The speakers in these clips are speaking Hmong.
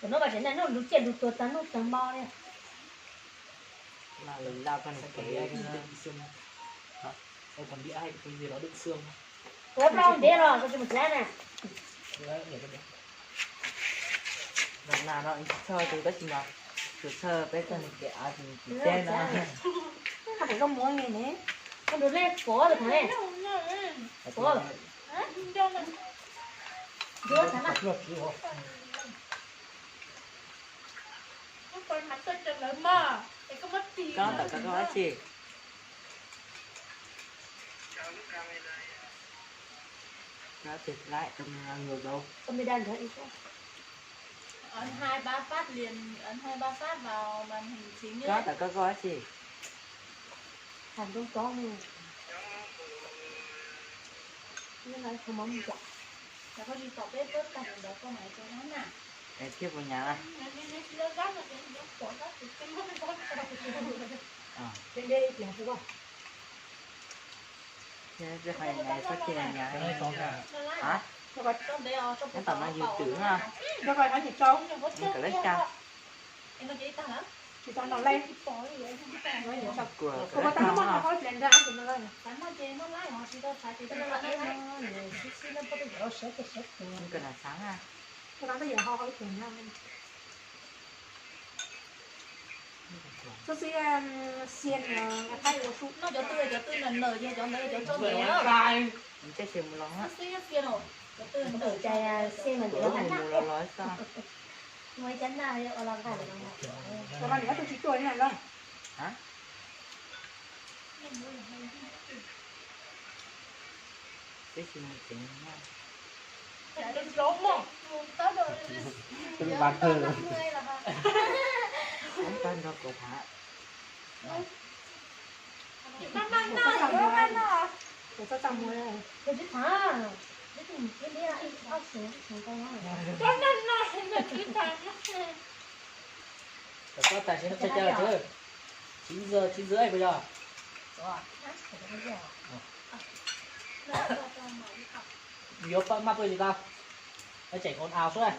Cov no mas tseem noj lub ciaj lub tuag tag noj tag hmo li. Mas lawv lau koj nws kev. Hả? Em còn đi ai cái gì đó Đức Sương. Kuv plau ntiav los kuv tsis mus txev na. Nag no tsis txhawj tus tab sis mas tus txhawj peb txog nws kev av tus tsis teb no. Koj puas koj muab li ne? Koj nrug lej pov tus thav ne. Pov. Yuav thav na. Koj tawm koj koj dab tsi? Koj tig laiv, koj mus ua dau. Ấn hai ba phát liền, ấn hai ba phát vào màn hình chính ấy. Koj tawm koj koj dab tsi? Thằng trống trống này. Nó nói không bấm được. Là có gì tỏ bếp bớt tạt vào đó con máy cho nó nè. Em thiếp vào nhà này. Nó, nó, nó chỉ gấp gấp là cái, nó bỏ gấp thì cái nó không có. Ờ. Trên đây thì học không? Thế, thế phải nhà này có tiền là nhà hay không? Hả? Nó tỏ nó nhiều chữ ha. Nó có lớp sao? Em có chỉ tao hả? Chỉ tao nọ lên. Nó nhiều sao của. Không có tao nó mắc nó có tiền ra ăn của nó lên. Tao mắc tiền nó lái họ chỉ tao xài tiền tao lái. Nó xí xí nó có tiền ở sớm cái sớm của. Không cần là sáng à? Tao tao giờ họ có tiền ra. Xib xib xiab no, nqa qaib ua su. No cov twg cov twg nws nws yog cov ntawd cov tso ntawd. Xib xib xiab no, cov twg nws cai xiab mas ntawd los los xwb. Muaj ib cov naj ua los nqa los. Ua los nws ob tug tsis tuaj li na los. Peb tsis mus tsev na. Tag nrho kuv tham. Kuv txhob txaj muag, kuv txhob tham. Tsis tham. Tsis tham. Tsis tham. Tsis tham. Yuav pab maj tuaj tsis tau, tseem ồn ào xwb.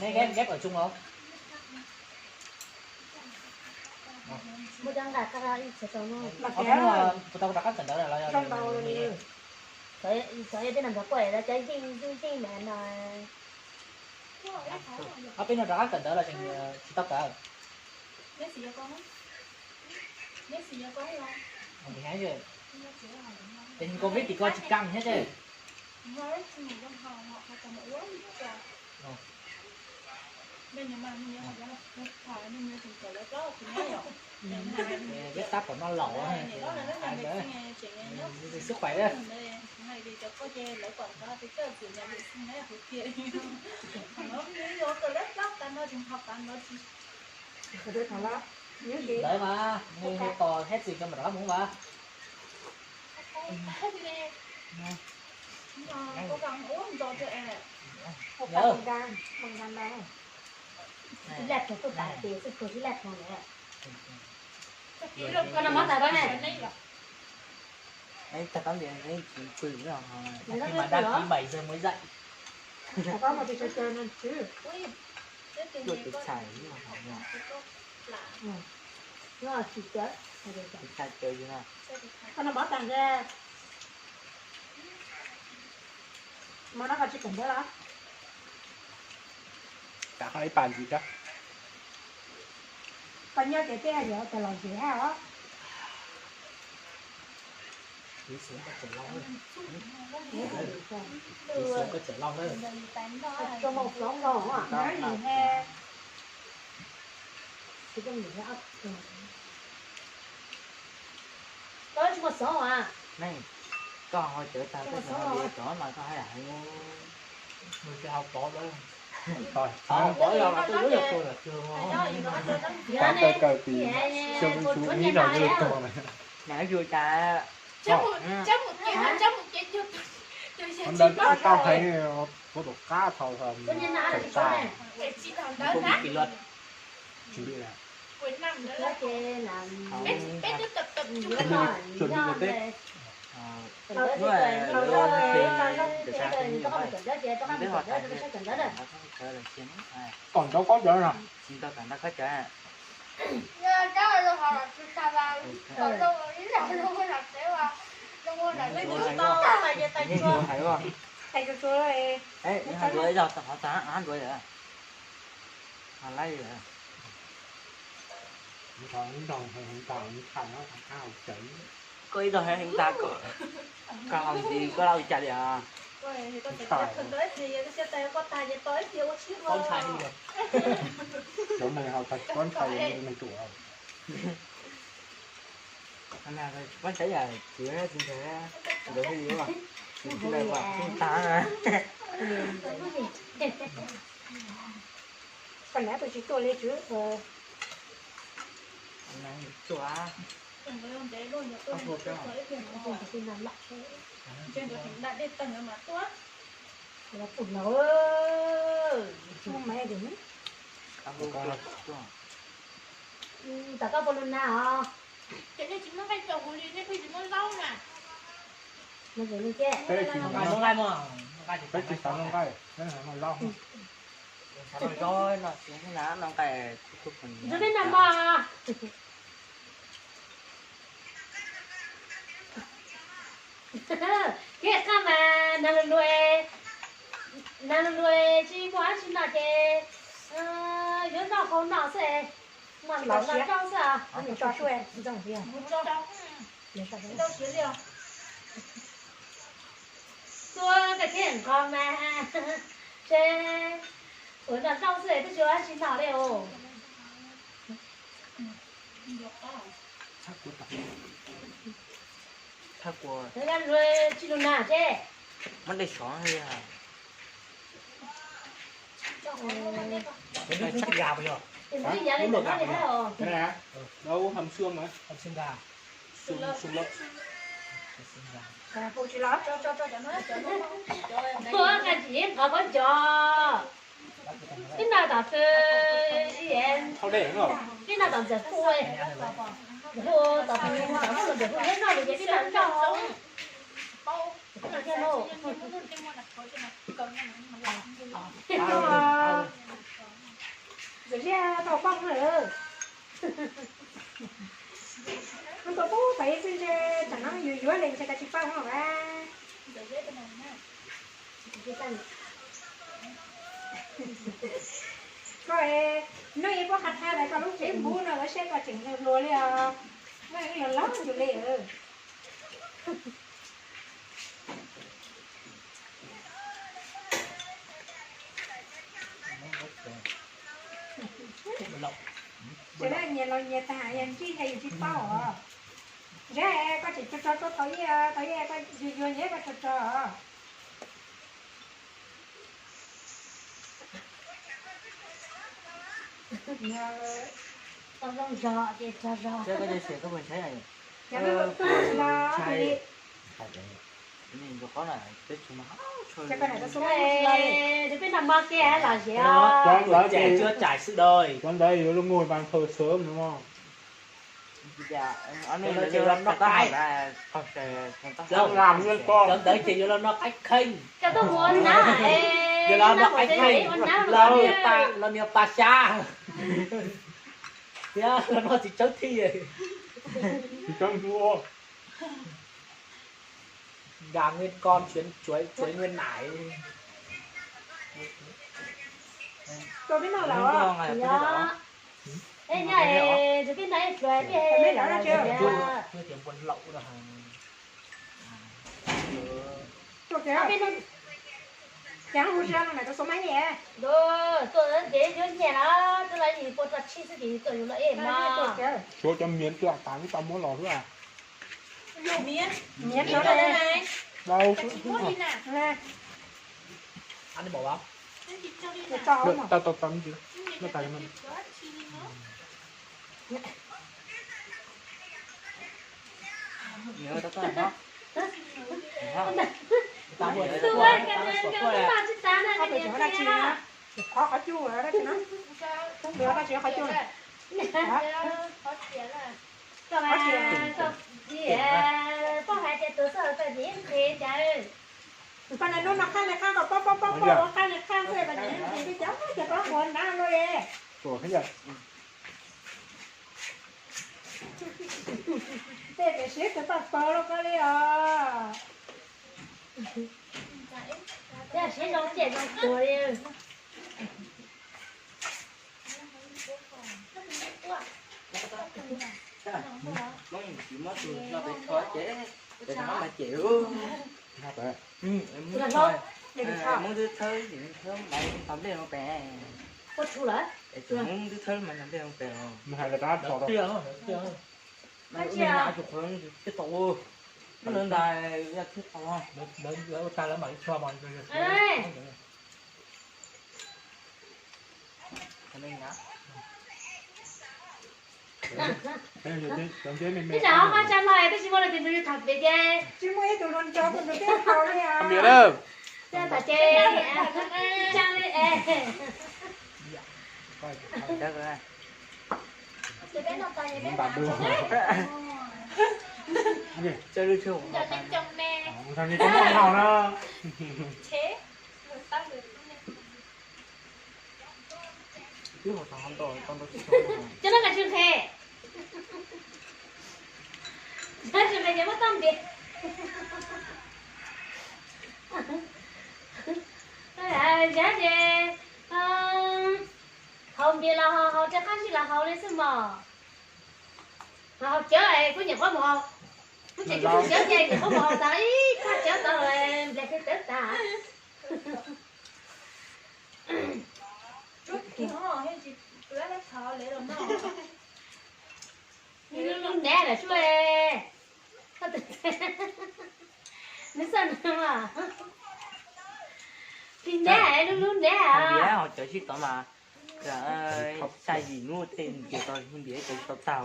Neb ghép ghép ở chung không? Puas tau rov qab kawm ntawv lawm los? Xyov yog peb nrog quaj lawv cov yeej yeej yeej lawm no. Ob peb nrog rov qab kawm ntawv los tseem tsis tau kawm. Ces koj vib tim ko tsis kam thiab ces. Peb tab tom noj laus, sức khỏe. Lawv mas, nws tos hais txwm cov mam rov qab mus mas. Tag tám giờ, chín giờ mới dậy. Chuaj tus txhais, tus txhais cawv. Koj noj mov tag nrho. Mov no koj tsis kawm ntawv los? Koj nyob ces peb yuav tau los zem os. Koj tsis muaj xov as? Koj ho cawv tag koj tsis ho li tod mas koj hais hais. Tod tod los mas twb lub yog tuag lawm. Kawm kawm tim xyoo ib no yog tuag lawm. Nws yug cas. Ntawd koj heev, kuv tus qab thaum tawm tas. Tsis li, tsuas li teb. Hnub lawv ua ntej, ntawm sab teb nyuag hais, twb ho tas tias kom nrau khob cawv no, tsis tau kom nrau khob cawv. Hais ib zaug hov tag, hov nruav lawm. Koj ib zaug heev tas, koj hais ntxiv koj ua li cas li os? Cov neeg hais tag koj ntshai, neeg ruam. Koj saib yam tsis ntshai, ntawd li tsis ntshai, tag. Koj nab tus tsis tuaj li tswv. Tuaj. Pum laus. Tom koj puas lug nag os? Ces nej tsis muaj nqaij rau kuv li, nej pheej tsis muaj zaub na. Peb tsis xav noj nqaij, peb xav noj zaub. Xav noj zaub no tsis noj nqaij. Ntshe peb nag mas. Thiab koj mas nag lug lug, nag lug lug tsis muaj dab tsi noj ces yuav noj hau no xwb, mas los noj zaub xwb. Tuaj koj thiab nqos mas, seb ua noj zaub xwb twb tsis ua dab tsi noj li os. Tsis lug nag seb. Muab dej sov li. Tus ntawd yav li ntawd no li hab os. Cái này hả? Nấu hầm xương mà. Hầm xương gà. Xương, xương lợn. Hum tsis los, tso, tso, tso cov no, cov no, cov no. Tuaj, koj tsis nqos koj cov. Peb noj tom fw, peb noj tom ntxawm hu, hu tom fw, tom hu ntxawm hu nyob noj lus ces peb noj nroj. Ntxawm liaj tau poj lawm. Tus pub pais xwb ntshe tsam no yuav yuav li ntshe koj tsis paub no a. Koj, hnub ib pob qhov thawj ntawd koj lub tsev npub no lawv saib koj tseem hluas hluas li os. Muaj ib los laub yus li. Ces nyias los nyias tas yog ntsij ntshe yus tsis paub os. Ntshe koj tseem tso tso tau ib, tau ib koj yuag yuag nyias koj tso tso. Tau zoo zog ces tso zog. Seb koj cov xiam koj puas ntshai na. Yog koj tuaj tsis los li. Ces koj nram tau xub tsis los li. Ces peb nram mo kiag los ziav. Cov ntawd ces, cov ntawd yuav luag muag bàn thờ sớm no. Cov ntawd ces yuav los noj qaib kheej. Yuav los noj qaib kheej, los niag pa xyab, thiab los noj txiv tsawb thij. Gà nguyên con, chuối, chuối nguyên nải. Tus peb noj lawm. Ej, nyob es tus peb noj ej tsuav peb los. Ces hu sia no mas rau xua mab nyiaj. Tuaj ces yuav nyiaj na, twb los yim pua rau tshib xwb ces tuaj yuav los ej mas. Suav cov miav lam tas twb tau muab los xwb. Miav no dau xwb. Tau tau tau. Koj mas koj tias Koj hais tias tus txoj hauv tawm nqhis nqhis cas. Koj niam hnub no qhaj li qhaj kom pab pab pab pab ua qhaj li qhaj xwb, koj niam nqhis li cas cas pab ua nab luaj li. Tej niam siab tus paj pawg los koj li os. Tej siab zoo ciaj zoo tuag li. Tsis muab tus no pem tho ces pem rov qab mas cem. Muab twb thawb, thawb mas tau nplej no pem. Muab twb thawb mas tau nplej no pem os. Tus qhov tsis tau, lawv ntais yog thiab tau. Lawv ua tag lawv mam li tso mas. Ib tsam ho qab tsa hlo twb tsis muaj leej twg nrog tham pem ces tsis muaj ib tug hluas nraug nrog peb haus li os. Tham ces tsa li es. Cov no kav tsij nqhis. Kav tsij nqhis ces muab toj npias. Zab ces haus npias los haus, haus rau qab zib los haus li xwb mog. Haus cawv kuv nyuam qhuav mus haus, kuv tseem tsis pum cawv ces nyuam qhuav mus haus tas ib thaj cawv tod los nplas kiag cawv tas. Nws lub nab lawm sub. Nws xav nws mas. Phim nab, lub lub nab. Haus cawv sib tod mas, xya yim hnub tej ntiav tau ntiav cawv tsis tau tag.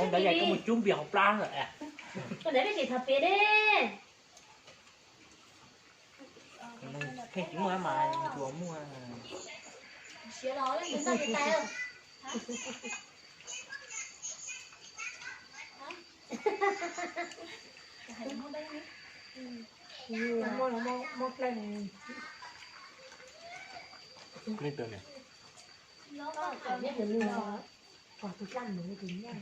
Ntawd yog koj mus cub npias hauv plab lawm. Koj ntawd peb tsis tham pem ne. Pheej tsis muaj mas ncuav muaj. Leej twg niam? Pog tus dab num tus nyab.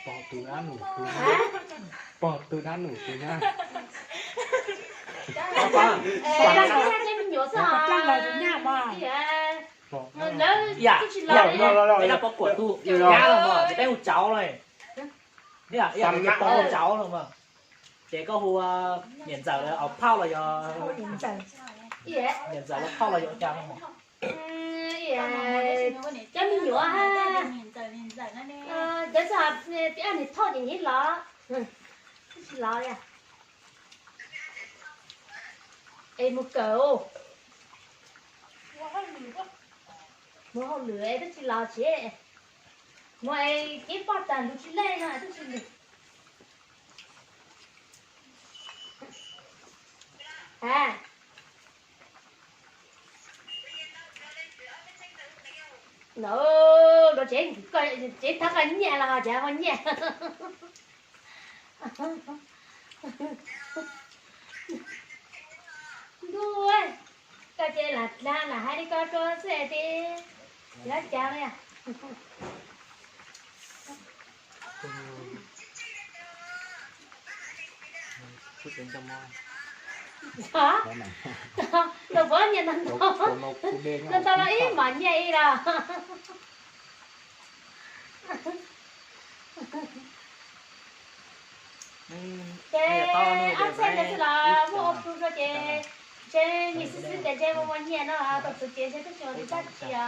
Pog tus dab num tus nyab. Pog tus dab num tus nyab. Pog tus dab num tus nyab mas. Lawv twb tsis los li. Pog kuam tus nyab los mas, ces peb hu tsauv los. Pog hu tsauv los mas. Ces koj hu niam ntxawm los, phauj los yog, niam ntxawm los phauj los yog ua cas los mas. Cov me nyuam, cov txog tias niam phauj ces niam los, twb tsis los li. Es mus kawm, mus hauj lwm es twb tsis los tsev. Mus es cev poj tag lus tsis leej no twb tsis lwm. A, no, tsev thab koj nyiaj los ho tsev ho nyiaj. Ntuj, koj ces lam hais li ko rau xwb es, yuav cas li. Los puas nyiaj ntau ntau, ntau ntau los ib mam nyiaj ib los. Ces ob txhiab ntawd xwb los muaj ua plu rau ces ntshe nyiam xwb xwb tias ntshe muaj muaj nyiaj no tau txuv ces ntshe twb tsis ua li dab tsi os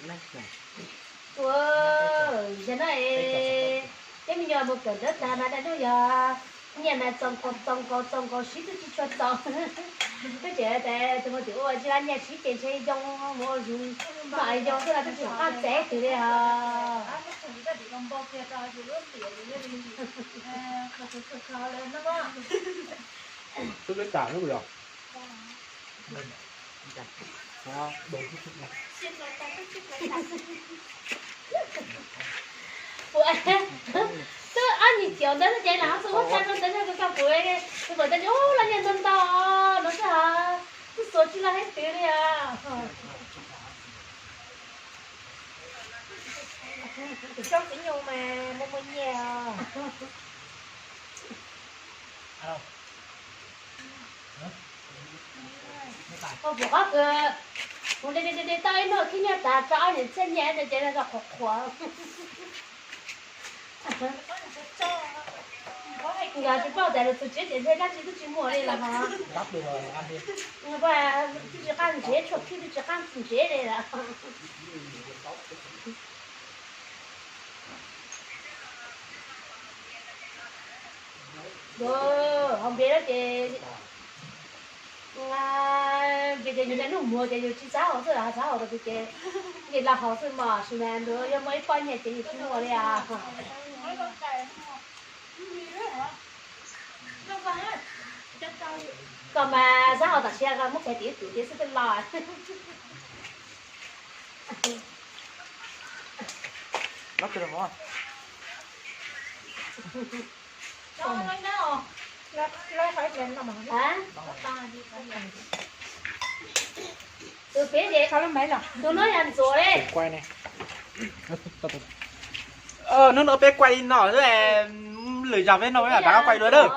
niam ntxawm. Ua, yog no es peb me nyuam mus kawm ntawv tag mas dai duj yog nyiaj mas txaus nkaus txaus nkaus txaus nkaus siv twb tsis tshua txaus. Twb tseem tias tus mus tim ua tsis laj nyiaj siv ces ntshe yoo mus ua zoo, mas yoo xwb los twb tsis pom qab txev twg li os. Xwb peb tas xwb yog. Twb ob nyuag caum ntawd xwb ces lam ho xub muab tsa rau ntawd nrog kuv tso kuv, kuv pom tias ub laj nyiaj ntau ntau no xwb os, twb xuas tsis laj heev twg li os. Tus Xyooj Txiv Nyug mas muaj muaj nyiaj os. Kuv qhov kws kuv de de de de tau ib nub khib nyiaj tas tso ob nyuag txhiab nyiaj ces los qhuav qhuav. Nkawd tsis paub tias lawv tus tswv ces ntshe dab tsi twb tsis muaj li los ho. Twb tsis qab ntsev, tshuaj khib twb tsis qab ntsev li lawm. Hauv npe ces, npe ces yus niaj hnub muag ces yus tsis xav haus xwb, xav haus rau tus ces nqis los haus xwb mas, sis mas ntuas yog muaj ib pob nyiaj ces yus tsis muag li as. Koj mas xav haus tam sim no muab pem tim ib tus ces xwb twb los. Tus pem ces tus no yog ntxuav li. Hnub no peb kuaj li no, lwm zaus peb no peb mam rov quaj dua lawm.